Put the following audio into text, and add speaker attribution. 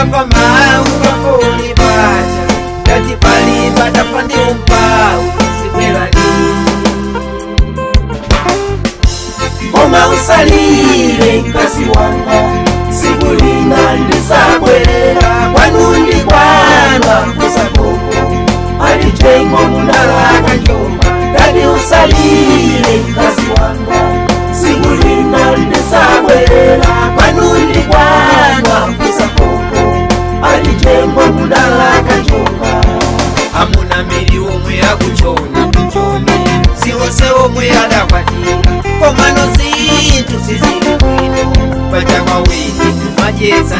Speaker 1: Ndamva mawu pafoni pacha, ndati palipa tafa ndi umpawu, zibwera lini?
Speaker 2: Koma usalire mkazi wanga, siku lina ndizabwerera kwanu ndi kwanu kusakongo alitengo munalaka njomba. Dati usalire mkazi wanga, siku lina ndizabwerera kwanu ndi kwanu kusakongo alitengo munalaka njomba.
Speaker 1: Amuna miri omwe akuchona kuchoni, siwonse omwe adakwatira, komano zinthu sizili bwino pachakwa wini kumacheza.